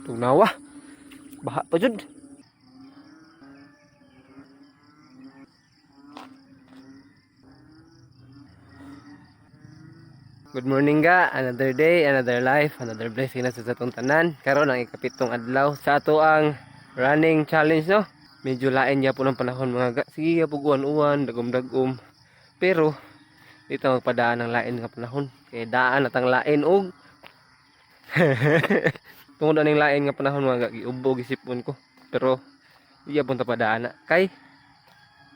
Tugnawa. Baha pa jud. Good morning ga, another day, another life, another blessing na sa atong tanan. Karon ang ikapitong adlaw sa ato ang running challenge, no. Medyo lain gyapon ang panahon, mga ga. Sige gyapon uwan-uwan, dagom-dagom. Pero dito magpadaan ang lain nga panahon. Kay daan natang lain og tungod aning lain nga panahon, mga ga, giubo gisipon ko. Pero di gyapon ta padaan na. Kay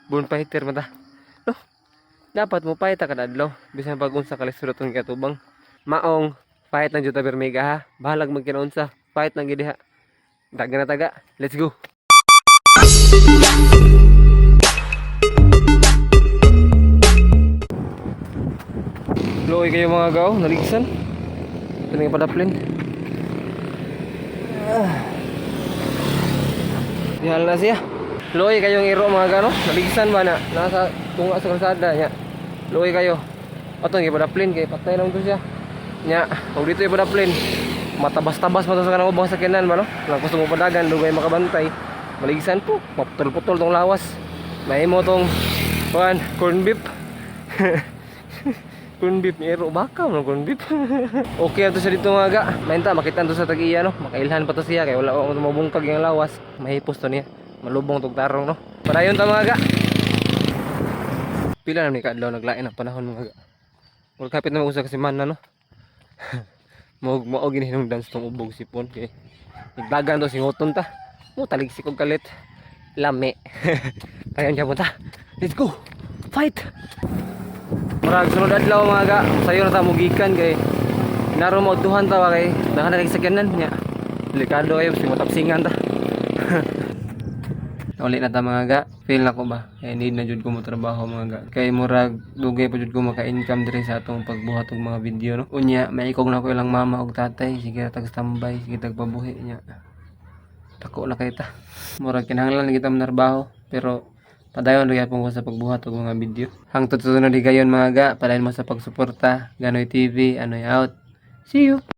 born fighter man ta. No, dapat mo fight ta kada adlaw bisan pag unsa ka lisod atong katubang. Maong fight lang jud ta permiga, ha. Bahalag magkinaunsa, fight lang gid diha. Taga na taga. Let's go. Luoy kayo, mga gaw, naligsan. Ito nga padaplin. Ah. Dihal na siya. Luoy kayong iro, mga gano. Naligsan ba na? Nasa tunga sa kalsada niya. Luoy kayo. Ato nga padaplin kay patay lang to siya. Nya, og dito ipadaplin. Matabas-tabas man to sa kanang ubang sakyanan ba, no? Lang gusto mo padagan, dugay makabantay. Maligsan po, maputol-putol tong lawas. Mahimo tong kuan, corn beef. Corn beef ni ero baka mo corn beef. Okay ato sa dito, mga ga. Mainta makita to sa tag-iya, no. Makailhan pa to siya kay wala ko mabungkag yung lawas. Mahipos to niya. Malubong tog tarong, no. Padayon ta, mga ga. Pila na ni kaadlaw naglain ang panahon, mga ga. Murag kapit na mag-usa ka semana, no. Mao mao ginihinungdan sa tong ubog sipon kay nagdagan to singuton ta. Mo taligsik og kalit. Lami. Tayon siya punta. Let's go. Fight. Murag sunod adlaw, mga ga, sayo na ta mo gikan kay naro mo duhan ta ba kay daghan na kay sakyanan nya. Delikado kayo kasi matapsingan ta. Uli na ta, mga ga. Feel na ko ba? Kay need na jud ko mo trabaho, mga ga. Kay murag dugay pa jud ko maka-income diri sa atong pagbuhat og mga video, no. Unya maikog na ko ilang mama og tatay, sige tag standby, sige tag pabuhi nya. Dako na kay ta. Murag kinahanglan na kita manarbaho pero padayon ra gyapon ko sa pagbuhat og mga video. Hangtod sa sunod higayon, mga ga, padayon mo sa pagsuporta. Ganoy TV, Anoy out. See you.